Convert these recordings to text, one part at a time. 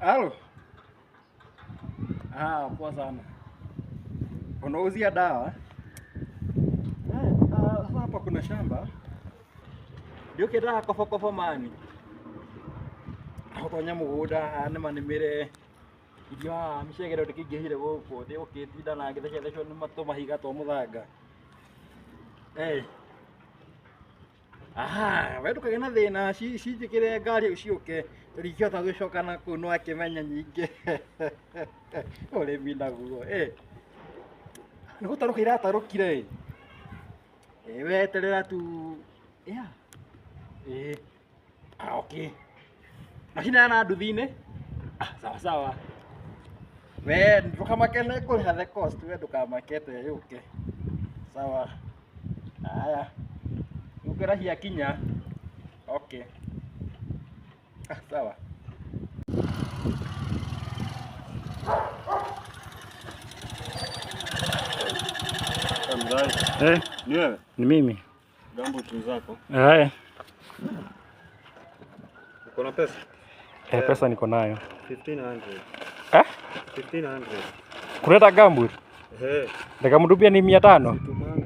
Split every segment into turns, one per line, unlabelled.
Halo. Ah, poa sana. Unauzia dawa? Eh, sasa hapa kuna shamba. Ndio kĩendaga kobokobɔ mani. Gũtonya mũgũnda haha nĩma nĩmĩre irio haha mĩcegere ndĩkĩingĩhire gũkũ ndĩgũkĩtinda na ngĩthecethecwo nĩ tũmahiga twa mũthanga. Eh. Aha, we ndũkagĩe na thĩna cinjĩkĩre ngari ciũke tũringĩhota gũcoka na kũu nĩwakĩmenya nyingĩ ũrĩmi naguo ĩ nĩ gũtarũka iratarũkire ĩ ĩ weterera tu yeah. Ĩ ah, okay macineana nduthi-inĩ ah, sawa sawa we ndũkamake nĩ kũrĩha the cost we ndũkamake te yũke sawa haya ngũkwĩra ciakinya okay ah, sawa.
Eh,
Ni wewe?
Ni mimi.
Gambo zako.
Haya.
Uko na pesa?
Eh, pesa niko nayo.
1500.
Eh?
1500.
Kuleta gumboot?
Eh.
Nikamrudupia ni 500.
Situmangi.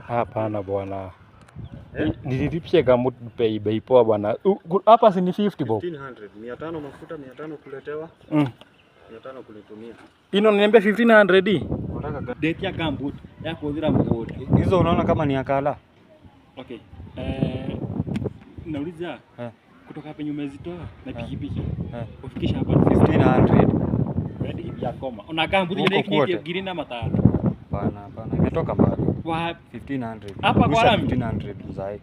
Hapana bwana.
Eh?
Nililipia gumboot bei bei poa bwana. Hapa si ni 50 bob.
1500. 500 mafuta, 500 kuletewa, 500 kulitumia.
Ino niambia 1500 hii.
Unataka gani?
Date ya gumboot ya kũhũthĩra mũgũnda.
Hizo unaona kama ni akala?
Okay. Eh, nauliza
Eh.
kutoka penye umezitoa na pikipiki
Eh.
ufikisha hapa
1500.
Ready ya koma. Una gumboot
Huko
ile
kwote.
ikinyia ngiri na matano.
Hapana, hapana. Imetoka mbali.
Wa
1500.
Hapa kwa
Gusa
lami?
1500 mzai.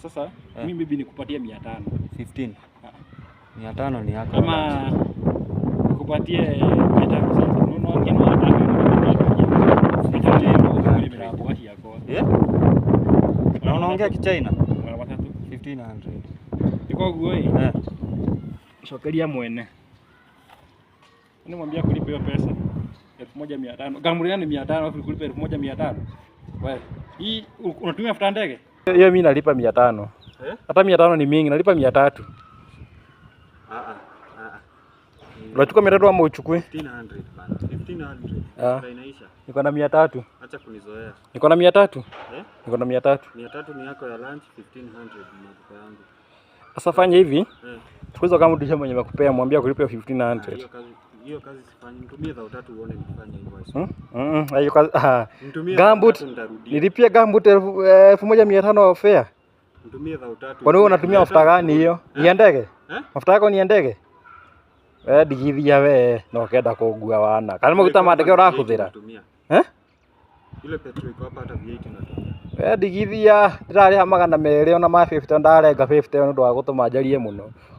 Sasa
Eh.
mimi maybe nikupatie 500.
15.
Ah.
500 ni yako.
Ama nikupatie 300 sasa. Unaona wengine wanataka
Eh? Na unaongea Kichina?
Mara matatu.
1500.
Iko ĩ
Eh.
cokeria mwene nimwambia kulipa hiyo pesa 1500 gamuria ni 500 alafu kulipa 1500 wewe hii unatumia mafuta ya ndege
Hiyo mimi nalipa 500.
Eh?
Hata 500 ni mingi, nalipa 300.
Ah ah. Ah.
Unachukua 300 ama uchukue?
1500 bana. 1500.
Ah.
Ndio inaisha.
Niko na 300.
Acha kunizoea.
Niko na 300.
Eh?
Niko na 300.
300 ni yako ya lunch, 1500 ni malipo yangu.
Sasa fanya hivi,
Eh.
chukua hizo kama udisha mwenye amekupea, mwambie akulipe
Ah,
1500.
Hiyo kazi sifanyi. Mtumie dhao tatu uone nikifanya hivyo.
Hmm? Hiyo kazi ah.
Mtumie dhao
Gumboot
tatu nitarudia.
nilipie gumboot 1500 fare.
Mtumie dhao tatu.
Kwani wewe unatumia mafuta gani hiyo? Ni ya ndege?
Eh?
Mafuta yako ni ya ndege? We ndigithia we no kenda kũngua wana. Kana maguta ma ndege ũrahũthĩra?
Natumia.
Eh?
Ile petrol iko hapa hata V8 natumia.
We ndigithia ndĩrarĩha 200 ona ma 50 ndarenga 50 nĩ ũndũ wa gũtũma njarie mũno.